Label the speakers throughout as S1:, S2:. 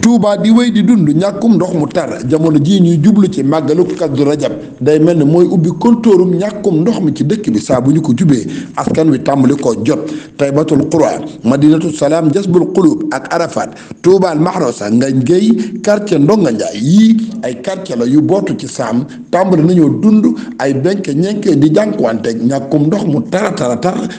S1: Touba di wéy di dund ñàkkum ndox mu tar jamono jii ñuy jublu ci màggalu Kazu Rajab day mel ni mooy ubbi kontóorum ñàkkum ndox mi ci dëkk bi saa bu ñu ko jubee askan wi tàmbali ko jot Taybatul Qura Madinatu Salaam Jasbul Qulub ak Arafat Touba al Mahrosa Ngagne Gueye quartier Ndonga Ndiaye yii ay quartier la yu bootu ci saam tàmbali nañoo dund ay benk ñenke di jànkuwanteeg ñàkkum ndox mu tar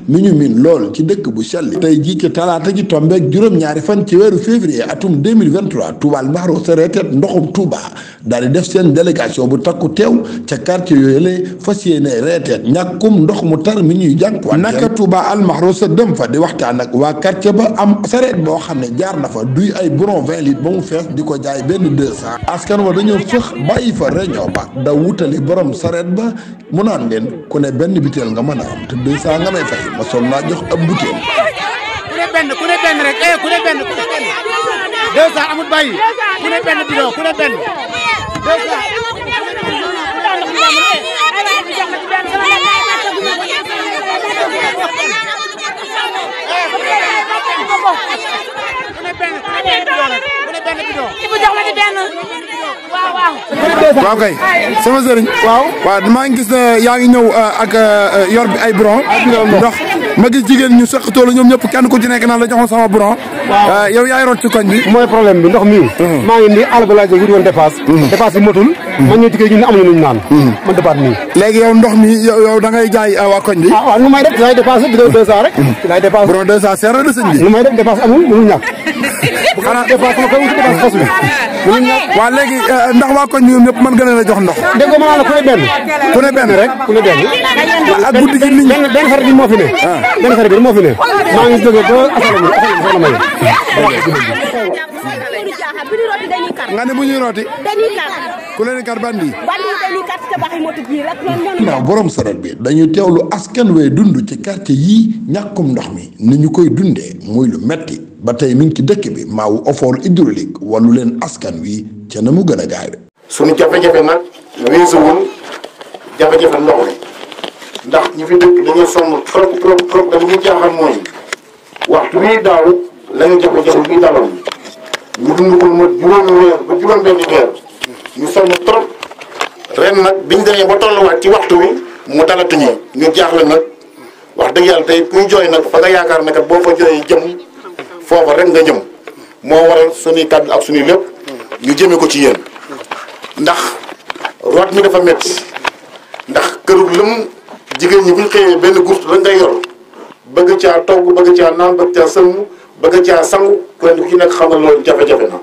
S1: mi ñu min lool ci dëkk bu sell tey jii ci talaata ji tombeeg juróom-ñaari fan ci weeru février atum 2023 Touba al Mahrosa reeteet ndoxum Touba daal di def seen délégation bu takku teew ca quartier yooyu lay fas yéene reeteet ñàkkum ndox mu tar mi ñuy jànkuwante naka Touba al Mahrosa dem fa di waxtaan ak waa quartier ba am sareet boo xam ne jaar na fa duy ay bouron 20 litres ba mu fees di ko jaay benn 200 askan wa dañoo fëx bàyyi fa réunion ba da wutali borom sareet ba mu naan leen ku ne benn butéel nga mën a am te 200 nga may fay ma sol naa jox ab butéel
S2: ku ne benn rek ku ne benn 200 amul bàyyi ku ne benn bidon ku ne benn 200 waaw kay sama sëriñ waaw maa ngi gis ne yaa ngi ñëw ak yor bi ay bron ndox ma gis jigéen ñu sëq toolu ñoom ñëpp kenn ku ci nekk naan la joxoon sama bron yow yaay root ci koñ bi
S3: mooy problème bi ndox mi maa ngi nii àll ba laa jóge wuti woon dépasse bi motul man ñëw diggée ñu ne amuñu luñu naan man dépasse nii léegi yow ndox mi yow da ngay jaay waa koñ bi waaw nu may def laay dépasse bi 200 rek laay dépasse
S1: bron 200 seer de sëñ bi
S3: nu may def dépasse amul mënul ñàkk xanaa dépasse ma koy wuti dépasse fas bi mënul ñàkk
S1: waaw léegi ndax waa koñ bi ñoom ñëpp mën nga leen a jox ndox
S3: dégg nga ma naan la ku ne benn rek ku ne benn
S1: ak guddi gi nit ñi
S3: benn xarit bi moo fi ne benn xarit bi moo fi ne maa ngi jóge ba asalaam soxna may
S1: nga ne bu ñuy rooti ku leen kar bandi ndax borom saret bi dañuy teewlu askan wee dund ci quartier yii ñàkkum ndox mi ni ñu koy dundee muy lu metti ba tey mi ngi ci dëkk bi maawu effort hydraulique wallu leen askan wi ca na mu gën a gaawe
S4: suñu jafe-jafe nag weesuwul jafe-jafe ndox mi ndax ñu fi dëkk dañoo sonn trop da bu ñu jaaxal mooy waxtu bii daaw lañu jafe-jafe bii daloon ñu dund ko mat juróomi weer ba juróom benn weer ñu sonn trop ren nag biñ demee ba tolluwaat ci waxtu wi mu dalatuñu ñu jaaxle nag wax dëgg yàlla tey kuy jooy nag fa nga yaakaar ne kat boo fa jooyee jëm foofa rek nga jëm moo waral suñuy kàddu ak suñuy lépp ñu jëmee ko ci yéen ndax root mi dafa métti ndax këru lëm jigéen ñi bu ñu xëyee benn gurtu rek ngay yor bëgg caa togg bëgg caa naan bëgg caa sëlmu bëgg caa sangu kenn ku ci nekk xam nga loolu jafe-jafe na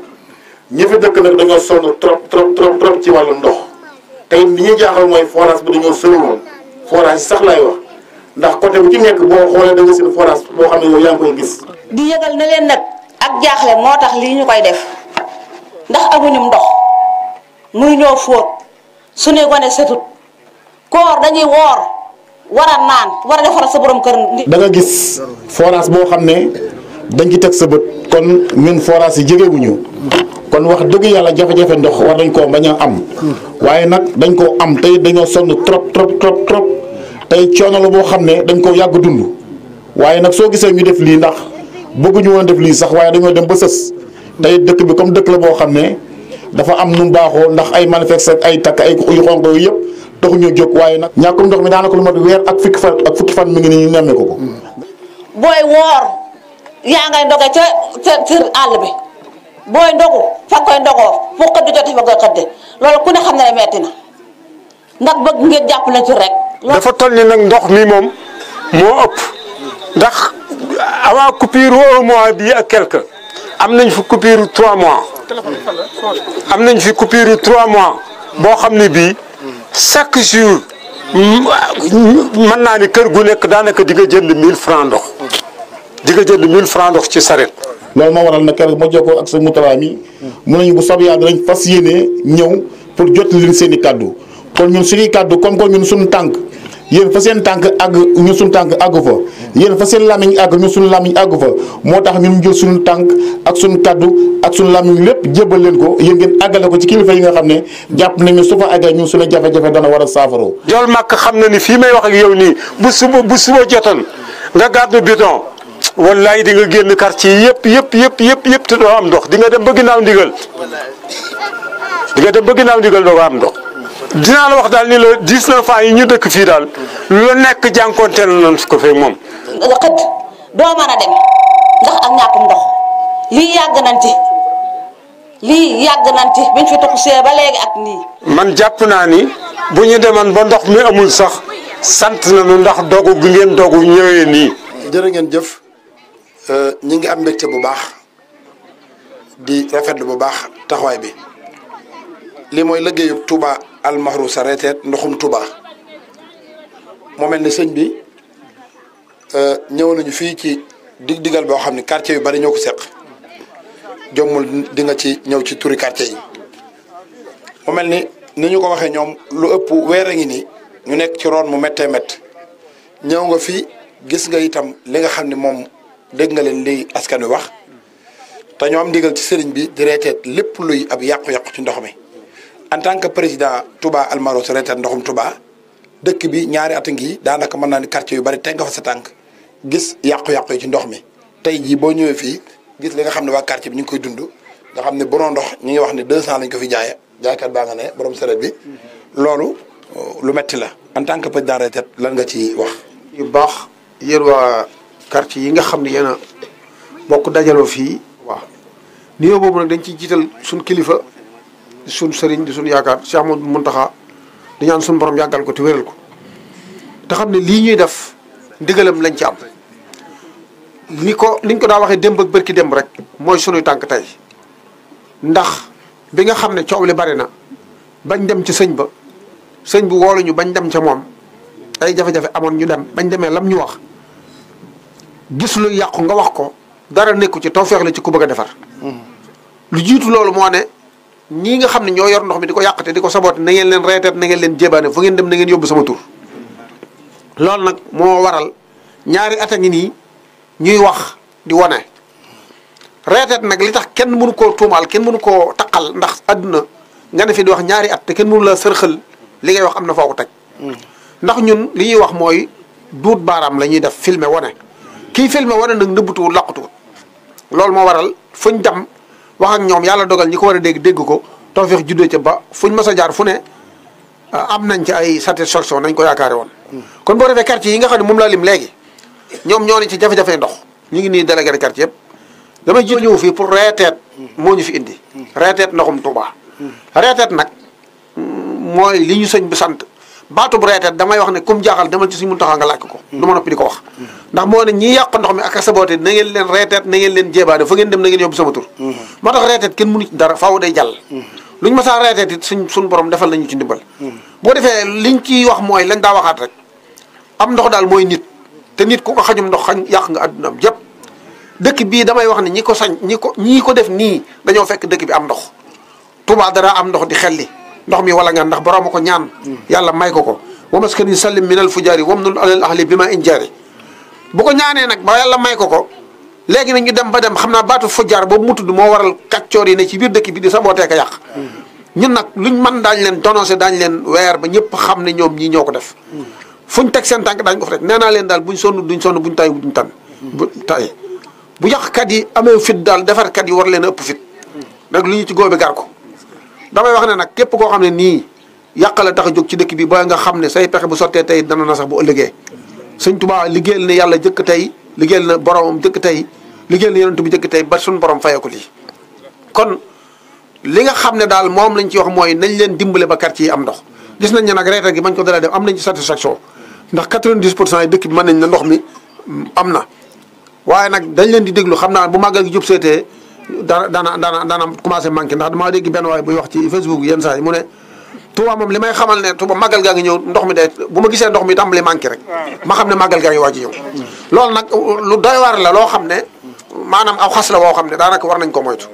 S4: ñi fi dëkk nag dañoo sonn trop ci wàllu ndox tey li ñuy jaaxal mooy forage bi dañoo soriwoon forage sax laay wax ndax côté bu ci nekk boo xoolee da nga seen forage boo xam ne yow yaa ngi koy gis.
S5: di yëgal na leen nag ak jaaxle moo tax lii ñu koy def ndax amuñu ndox muy ñoo fóot suñuy gone setut koor dañuy woor war a naan war a defar sa borom kër.
S4: da nga gis forage boo xam ne dañ ci teg sa bët kon ñun forage yi jegewuñu kon wax dëgg yàlla jafe-jafe ndox war nañ koo bañ a am waaye nag dañ koo am tey dañoo sonn trop tey coono la boo xam ne dañ koo yàgg dund waaye nag soo gisee ñu def lii ndax bëgguñu woon def lii sax waaye dañoo dem ba sës tey dëkk bi comme dëkk la boo xam ne dafa am nu mu baaxoo ndax ay manifeste ay takk ay yu xonq yooyu yëpp taxuñoo jóg waaye nag ñàkkum ndox mi daanaka lu mat weer ak fukki fan mi ngi nii ñu nemmee ko.
S5: booy woor yaa ngay ndoge ca àll bi booy ndogu fa koy ndogoo fu xëdd jotee fa koy xëdde loolu ku ne xam ne metti na ndax bëgg ngeen jàppale ci rek.
S3: dafa toll ni nag ndox mi moom moo ëpp ndax avant coupure 1 mois bii ak quelque am nañ fi coupure 3 mois am nañ fi coupure 3 mois boo xam ne bii chaque jour mën naa ni kër gu nekk daanaka di nga jënd 1000 francs ndox di nga jënd 1000 francs ndox ci saret.
S4: loolu moo waral nag keroog ma jokkoo ak sa mutawaa mi mun nañu bu soobee yàlla dinañ fas yéene ñëw pour jot leen seen i kàddu kon ñun suñuy kàddu comme que ñun suñu tànk yéen fa seen tànk àgg ñun suñu tànk àggu fa yéen fa seen lamiñ àgg ñun suñu lamiñ àggu fa moo tax ñun jël suñu tànk ak suñu kàddu ak suñu lamiñ lépp jébbal leen ko yéen ngeen àggale ko ci kilifa yi nga xam ne jàpp nañu su fa àggee ñun suñu jafe-jafe dana war a saafaro.
S3: Jool Màkk xam na ni fii may wax ak yow nii bu suba jotoon nga gàddu bidon wallaay di nga génn quartier yëpp te doo am ndox di nga dem ba ginnaaw ndigal doo ko am ndox. dinaa la wax daal ni la 19 ans yi ñu dëkk fii daal lu nekk jànkonteel nañ ko fee moom.
S5: xëdd doo mën a dem ndax ak ñàkkum ndox lii yàgg nañ ci biñ fi tuxu see ba léegi ak nii.
S3: man jàpp naa ni bu ñu demoon ba ndox mi amul sax sant nañu ndax dogu gi ngeen dogu ñëwee nii.
S2: jërë ngeen jëf ñi ngi am mbégte bu baax di rafetlu bu baax taxawaay bi lii mooy liggéeyu Touba Al Mahrousa reteet ndoxum Touba moo mel ni sëñ bi ñëw nañu fii ci digal boo xam ne quartier yu bari ñoo ko seq jommul di nga ci ñëw ci turi quartier yi mu mel ni ñu ko waxee ñoom lu ëpp weer a ngi nii ñu nekk ci roon mu méttee métt ñëw nga fii gis nga itam li nga xam ne moom dégg nga leen li askan wi wax te ñoo am ndigal ci sëriñ bi di reeteet lépp luy ab yàqu-yàqu ci ndox mi en tant que président Touba Al Mahrousa reeteet ndoxum Touba dëkk bi ñaari at ngi daanaka mën naa ni quartier yu bari teg nga fa sa tànk gis yàqu-yàqu yi ci ndox mi tey jii boo ñëwee fii gis li nga xam ne waa quartier bi ñu ngi koy dund nga xam ne borom ndox ñu ngi wax ne 200 lañ ko fi jaaye jaaykat baa nga ne borom sareet bi loolu lu metti la en tant que président reeteet lan nga ci wax.
S6: yu baax yéen waa quartier yi nga xam ne yéen a bokk dajaloo fii. waaw nuyoo boobu nag dañ ciy jiital suñ kilifa suñ sëriñ di suñ yaakaar Cheikh Ahmadou Mountakha di ñaan suñ borom yàggal ko te wéral ko te xam ne lii ñuy def ndigalam lañ ci am niñ ko daa waxee démb ak bërki démb rek mooy sunuy tànk tey ndax bi nga xam ne coow li bari na bañ dem ci sëñ ba sëñ bu wooluñu bañ dem ca moom ay jafe-jafe amoon ñu dem bañ demee lam ñu wax gis lu yàqu nga wax ko dara nekku ci tawfeex la ci ku bëgg a defar lu jiitu loolu moo ne ñii nga xam ne ñoo yor ndox mi di ko yàqate di ko saboote na ngeen leen reeteet na ngeen leen jébaane fu ngeen dem na ngeen yóbbu sama tur loolu nag moo waral ñaari at a ngi nii ñuy wax di wone reeteet nag li tax kenn mënu koo tuumaal kenn mënu koo taqal ndax àdduna nga ne fi di wax ñaari at te kenn mënu la sërxal li ngay wax am na foo ko teg ndax ñun li ñuy wax mooy duut baaraam la ñuy def filmer wane kii filmer wane nag nëbbutuwul laqatuwul loolu moo waral fuñ dem wax ak ñoom yàlla dogal ñi ko war a dégg ko tawfeex juddoo ca ba fuñ mas a jaar fu ne am nañ ci ay satisfaction nañ ko yaakaare woon kon boo defee quartier yi nga xam ne moom laa lim léegi ñoom ñoo ne ci jafe-jafe ndox ñu ngi nii délégué de quartier yëpp damay jiitu ñëw fii pour reeteet moo ñu fi indi reeteet ndoxum Touba reeteet nag mooy li ñu sëñ bi sant baatu bu reeteet damay wax ne comme jaaxal demal ci suñu Muntaxa nga laaj ko du ma noppi di ko wax ndax moo ne ñi yàq ndox mi ak saboote na ngeen leen reeteet na ngeen leen jébaane fa ngeen dem na ngeen yóbbu sama tur moo tax reeteet kenn mënu ci dara faaw day jàll luñ ma saa reeteet it suñ borom defal nañu ci ndimbal boo defee liñ ciy wax mooy lañ daa waxaat rek am ndox daal mooy nit te nit ku ko xañum ndox xañ yàq nga addunaam jëpp dëkk bii damay wax ne ñi ko def nii dañoo fekk dëkk bi am ndox Touba dara am ndox di xelli ndox mi wala nga ndax borom ko ñaan yàlla may ko wa maskani sallim minal fujaari wamnul alal ahli bi ma injaari bu ko ñaanee nag ba yàlla may ko léegi nag ñu dem ba dem xam naa baatu fujaar boobu mu tudd moo waral kàccoor yi ne ci biir dëkk bi di sabootee ko yàq ñun nag luñ mën daañ leen dénoncé daañ leen weer ba ñëpp xam ne ñoom ñii ñoo ko def fuñ teg seen tànk daañ ko fa teg nee naa leen daal buñ sonn duñ sonn buñ tay duñ tan bu tay bu yàqkat yi amee fit daal defarkat yi war leen a ëpp fit nag lu ñu ci góobe gar ko damay wax ne nag képp koo xam ne nii yàq la tax a jóg ci dëkk bi ba nga xam ne say pexe bu sottee tey dana na sax bu ëllëgee sëñ Tuubaa liggéeyal na yàlla jëkk tey liggéeyal na boromam jëkk tey liggéeyal na yonent bi jëkk tey ba suñu borom fayeeku lii kon li nga xam ne daal moom lañ ci wax mooy nañ leen dimbale ba quartier yi am ndox gis nañ ne nag reetal gi bañ ko dalee def am nañ ci satisfaction ndax 90% yi dëkk bi mën nañ na ndox mi am na waaye nag dañ leen di déglu xam naa bu màggal gi jub seetee dana commencé manqué ndax damaa dégg benn waaye buy wax ci Facebook yenn saa yi mu ne Touba moom li may xamal ne Touba màggal gaa ngi ñëw ndox mi de bu ma gisee ndox mi tàmbali manqué rek ma xam ne màggal gaa ngi waaj ñëw loolu nag lu doy waar la loo xam ne maanaam aw xas la woo xam ne daanaka war nañ ko moytu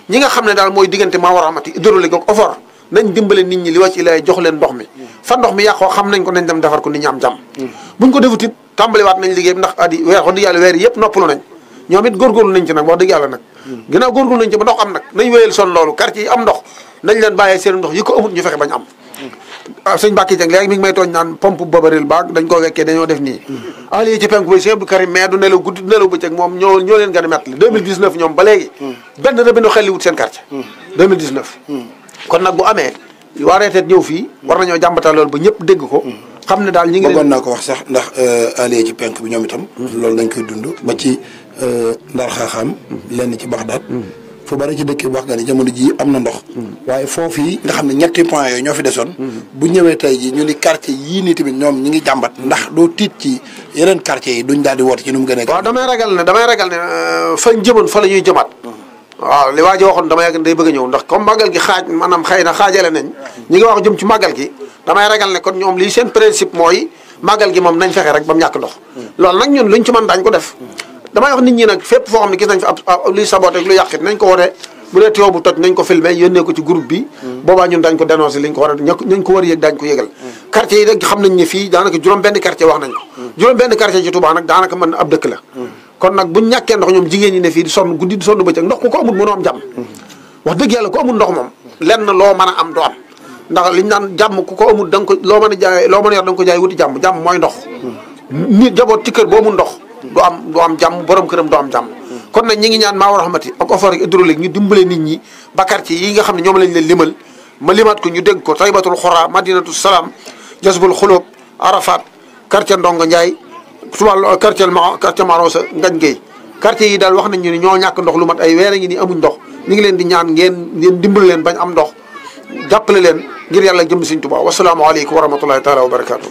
S6: ñi nga xam ne daal mooy diggante maa war a amati hydraulique ak OFOR nañ dimbale nit ñi li wàcc ilay jox leen ndox mi fa ndox mi yàqoo xam nañ ko nañ dem defar ko nit ñi am jàmm buñ ko defut it tàmbaliwaat nañ liggéey ndax addi weer wax dëgg yàlla weer yëpp noppalu nañ ñoom it góorgóorlu nañ ci nag wax dëgg yàlla nag ginnaaw góorgóorlu nañ ci ba ndox am nag nañ wéyal son loolu quartier yi am ndox nañ leen bàyyee seen ndox yi ko amut ñu fexe bañ am sëñ Mbacke Dieng léegi mi ngi may tooñ naan pompe babaril baag dañ ko wekkee dañoo def nii ali ci penku ba Cheikh Abdou Karim mais du nelaw guddi du nelaw bëccëg moom ñoo leen gën a metti 2019 ñoom ba léegi benn robinet xelli wut seen quartier 2019 kon nag bu amee waa reeteet ñëw fii war nañoo jàmbatal loolu ba ñëpp dégg ko xam ne daal ñi ngi
S2: bëggoon naa ko wax sax ndax ali ci penk bi ñoom itam loolu dañ koy dund ba ci ndar xaaxaam lenn ci Baxdaad fu bari ci dëkk bi wax nga ni jamono ji am na ndox waaye foofu yi nga xam ne ñetti point yooyu ñoo fi desoon bu ñëwee tey ji ñu ni quartier yii nii tamit ñoom ñi ngi jàmbat ndax doo tiit ci yeneen quartier yi duñ daal di woote ci nu mu gën a
S6: waaw damay ragal ne fañ jëmoon fa la ñuy jëmaat waaw li waa ji waxoon damay yàgg day bëgg a ñëw ndax comme màggal gi xaaj maanaam xëy na xaajale nañ ñi ngi wax jëm ci màggal gi damay ragal ne kon ñoom lii seen principe mooy màggal gi moom nañ fexe rek ba mu ñàkk ndox loolu nag ñun luñ ci mën daañ ko def damay wax nit ñi nag fépp foo xam ne gis nañ fi ab luy saboté lu yàqit nañ ko wone bu dee tuyau bu toj nañ ko filmé yónnee ko ci groupe bi boobaa ñun dañ ko dénoncé liñ ko war a nañ ko war a yëg daañ ko yëgal quartier yi nag xam nañ ne fii daanaka juróom benn quartier wax nañ ko juróom benn quartier ci Touba nag daanaka mën na ab dëkk la kon nag buñ ñàkkee ndox ñoom jigéen ñi ne fii di sonn guddi di sonn bëccëg ndox ku ko amul mënoo am jàmm wax dëgg yàlla ku amul ndox moom lenn loo mën a am doo am ndax liñ naan jàmm ku ko amul da nga ko loo mën a jaay loo mën a yor da nga ko jaay wuti jàmm jàmm mooy ndox nit jaboot ci kër boo amul ndox du am jàmm borom këram du am jàmm kon nag ñi ngi ñaan maa war rahmati ak offre hydraulique ñu dimbale nit ñi ba quartier yi nga xam ne ñoom lañ leen limal ma limaat ko ñu dégg ko Taybatul Xura Madinatu Salaam Jasbul Xulóob Arafat quartier Ndongo Ndiaye subal quartier Marosa Ngañ Gueye quartier yi daal wax nañ ñu ne ñoo ñàkk ndox lu mat ay weer a ngi ni amuñ ndox ñu ngi leen di ñaan ngeen dimbale leen bañ am ndox jàppale leen ngir yàlla jëm Sëñ Tuubaa wasalaamaaleykum wa rahmatullahi taala wa barakaatu.